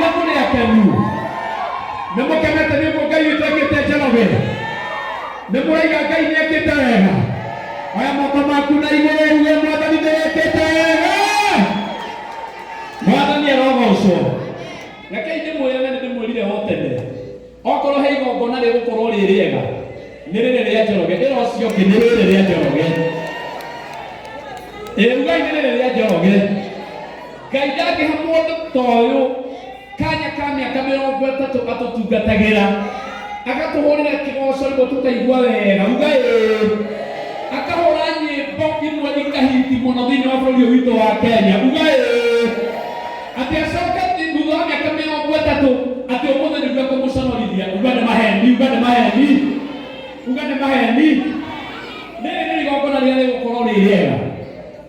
Ndĩrauga mũrĩ akenu. Nĩ mũkenete nĩ ũguo Ngai witũ ekĩte Njoroge? Nĩ mũraiga Ngai nĩ ekĩte wega? Oya moko maku na igũrũ uge Mwathani nĩ wĩkĩte wega. Mwathani arogocwo. Rekei ndĩmwĩre na nĩ ndĩmwĩrire o tene. Okorwo he igongona rĩgũkorwo rĩ rĩega, nĩ rĩrĩ rĩa Njoroge. Ĩra ũcio ũngĩ nĩ rĩrĩ rĩa Njoroge. Ĩ ugai nĩ rĩrĩ rĩa Njoroge. Ngai ndangĩhe mũndũ ta ũyũ kanya ka mĩaka 30 atũtungatagĩra, agatũhũrĩra kĩgoco rĩmwe tũkaigua wega, uga ĩĩ, akahũra nyĩmbo imwe ikahiti mũno thĩinĩ wa bũrũri ũyũ witũ wa Kenya, uga ĩĩ, atĩ acoke thutha wa mĩaka 30 atĩ ũmũthĩ nĩguo ekũmũconorithia, uga nĩ maheni, uga nĩ maheni, uga nĩ maheni. Rĩrĩ nĩ igongona rĩrĩa rĩgũkorwo rĩ rĩega.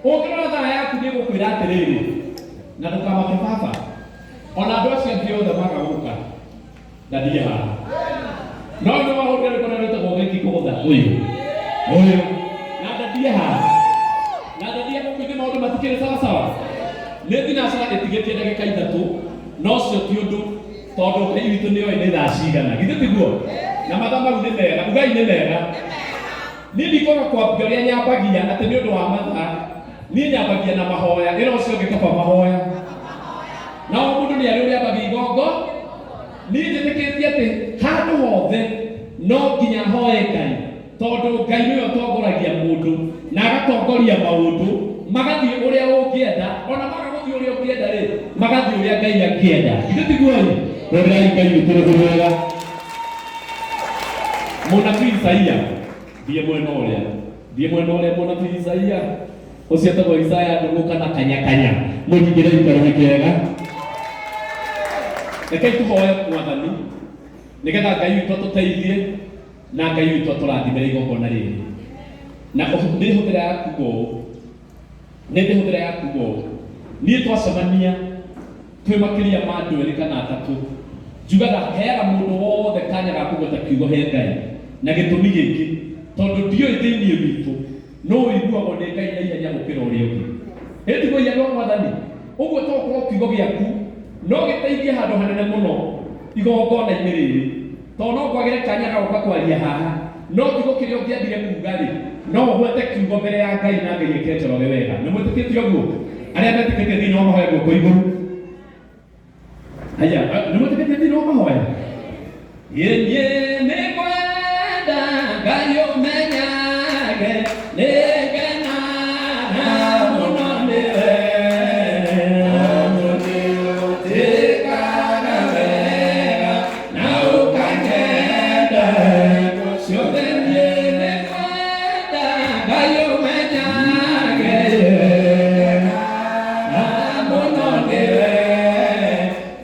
Ũngĩrora thaa yaku nĩ ĩgũkwĩra atĩrĩrĩ, na ndũkamake baba, ona andũ acio angĩ othe maga gũka, ndathiĩ haha. No nĩ wahũrire rwĩmbo rũrĩa rwĩtagwo Gĩki kũgũtha ũyũ ũyũ, na ndathiĩ haha, na ndathiĩ gũkũ ithuĩ maũndũ matikĩrĩ sawa sawa. Nĩ thinacara ĩtigĩtie ndagĩka 3, no ũcio ti ũndũ tondũ Ngai witũ nĩoĩ nĩ thaa cigana, githĩ tiguo? Na mathaa mau nĩ mega, ugai nĩ mega. Niĩ ndikwaga kwambia ũrĩa nyambagia atĩ nĩ ũndũ wa mathaa. Niĩ nyambagia na mahoya. Ĩra ũcio ũngĩ kaba mahoya. Na o mũndũ nĩ arĩ ũrĩa ambagia igongo. Niĩ njĩtĩkĩtie atĩ handũ hothe no nginya hoe Ngai, tondũ Ngai nĩwe ũtongoragia mũndũ na agatongoria maũndũ magathiĩ ũrĩa ũngĩenda, ona maga gũthiĩ ũrĩa ũngĩenda rĩ, magathiĩ ũrĩa Ngai angĩenda. Githĩ tiguo-ĩ? Hũrĩrai Ngai witũ rũhĩ rwega. Mũnabii Isaia, thiĩ mwena ũrĩa, thiĩ mwena ũrĩa mũnabii Isaia, ũcio etagwo Isaya ndũng'ũ kana kanyakanya, mũringĩrei karũhĩ kega. Rekei tũhoe Mwathani nĩgetha Ngai witũ atũteithie na Ngai witũ atũrathimĩre igongona rĩrĩ. Na nĩ hũthĩra ya kuga ũũ, nĩ ndĩhũthĩra ya kuga ũũ, niĩ twacemania twĩ makĩria ma andũ erĩ kana atatũ, njugaga heaga mũndũ wothe kanya ga kũgweta kiugo he Ngai, na gĩtũmi gĩkĩ, tondũ ndiũĩ thĩinĩ witũ nũ ũiguagwo nĩ Ngai na ihenya gũkĩra ũrĩa ũngĩ. Ĩ tiguo andũ a Mwathani? Ũguo to ũkorwo kiugo gĩaku no gĩteithie handũ hanene mũno igongona-inĩ rĩrĩ. Tondũ no ngwagĩre kanya ga gũka kwaria haha, no kiugo kĩrĩa ũngĩambire kuuga-rĩ, no ũgwete kiugo mbere ya Ngai na Ngai eke Njoroge wega. Nĩ mwĩtĩkĩtie ũguo? Arĩa metĩkĩtie thĩinĩ wa mahoya guoko igũrũ. Haya, nĩ mwĩtĩkĩtie thĩinĩ wa mahoya? Ĩ niĩ nĩ ngwenda Ngai ũmenyage nĩ ngenaga mũno nĩwe. Tondũ nĩ ũnjĩkaga wega na ũkanyenda ciothe niĩ nĩ ngwenda Ngai ũmenyage na mũno nĩwe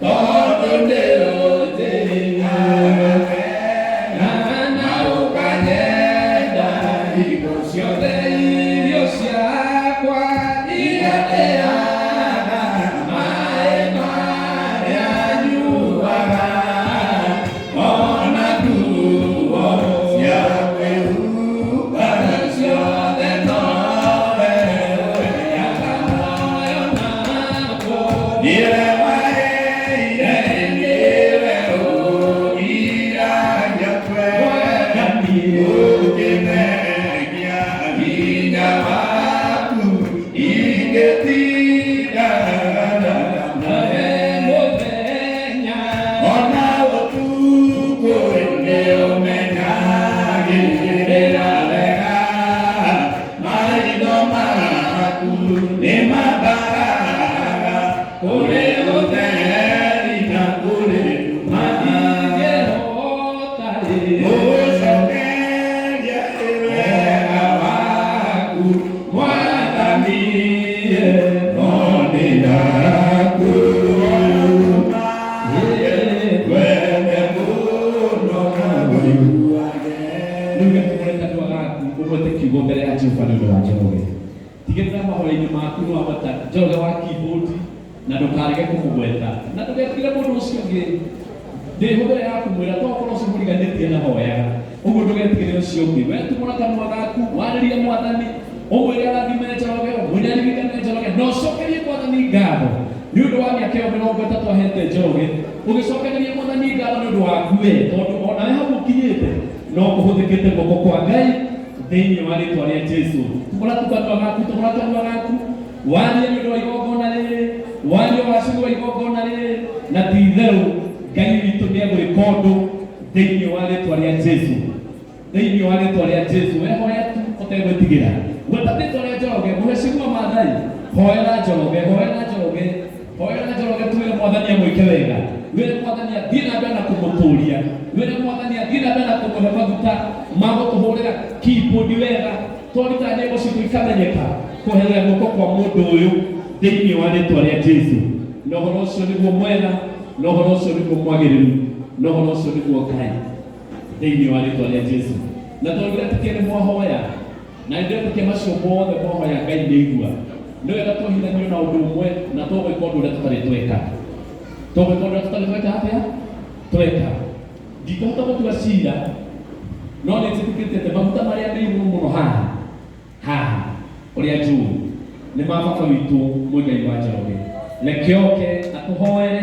tondũ nĩ ũnjĩkaga wega na ũkanyenda hingo ciothe irio ciakwa iria ndĩaga maĩ marĩa nyuaga ona nguo cia kwĩhumba ciothe nowe ũheaga muoyo naguo. Nĩwe waheire, nĩwe ũgiragia Mwathani ũkĩmegia hinya waku ingĩtinda nawe mũthenya ona ũtukũ nĩ ũmenyagĩrĩra wega maitho maku nĩ mambaraga kũrĩ ũtheri na kũrĩ nduma ndingĩhota rĩ gũgũcokeria wega waku Mwathani no nĩ yaku wende mũno na ũiguage. Rĩu gĩtũmũre kanua gaku ũgwete kiugo mbere ya Jehova nĩ ũndũ wa Njoroge. Tigĩrĩra mahoya-inĩ maku nĩ wagweta Njoroge wa keyboard na ndũkarege kũmũgweta na ndũgetigĩre mũndũ ũcio ũngĩ. Ndĩ hũthĩra ya kũmwĩra to ũkorwo ũcio mũriganĩtie na hoyaga ũguo ndũgetigĩre ũcio ũngĩ. We tumũra kanua gaku warĩrie Mwathani ũmwĩre arathime Njoroge, ũmwĩre aririkane Njoroge na ũcokerie Mwathani ngatho. Nĩ ũndũ wa mĩaka ĩyo 30 ahete Njoroge, ũgĩcokanĩria Mwathani ngatho nĩ ũndũ waku we, tondũ onawe hau ũkinyĩte no kũhũthĩkĩte guoko kwa Ngai thĩinĩ wa rĩtwa rĩa Jesu. Tumũra tu kanua gaku, tumũra kanua gaku, warie nĩ ũndũ wa igongona rĩrĩ, warie ũgacĩru wa igongona rĩrĩ, na ti itherũ Ngai witũ nĩ egwĩka ũndũ thĩinĩ wa rĩtwa rĩa Jesu. Thĩinĩ wa rĩtwa rĩa Jesu, we hoya tu ũtegwĩtigĩra. Gweta rĩtwa rĩa Njoroge, mũhecimua Maathai, hoera Njoroge, hoera Njoroge, hoera Njoroge, tuwĩre Mwathani amwĩke wega, wĩre Mwathani athiĩ na mbere na kũmũtũria, wĩre Mwathani athiĩ na mbere na kũmũhe maguta ma gũtũhũrĩra keyboard wega, twaruta nyĩmbo citũ ikamenyeka kweherera guoko kwa mũndũ ũyũ thĩinĩ wa rĩtwa rĩa Jesu. Na ũhoro ũcio nĩguo mwega, na ũhoro ũcio nĩguo mwagĩrĩru, na ũhoro ũcio nĩguo Ngai thĩinĩ wa rĩtwa rĩa Jesu. Na tondũ ndĩretĩkia nĩ mwahoya, na nĩ ndĩretĩkia macio mothe mwahoya Ngai nĩ aigua, nĩ wega twohithanio na ũndũ ũmwe na tũgwĩka ũndũ ũrĩa tũtarĩ tweka. Tũgwĩka ũndũ ũrĩa tũtarĩ tweka atĩa? Tweka. Ndingĩhota gũtua cira, no nĩ njĩtĩkĩtie atĩ maguta marĩa me igũrũ mũno haha, haha, ũrĩa njũĩ, nĩ ma baba witũ Mũigai wa Njoroge. Reke oke atũhoere.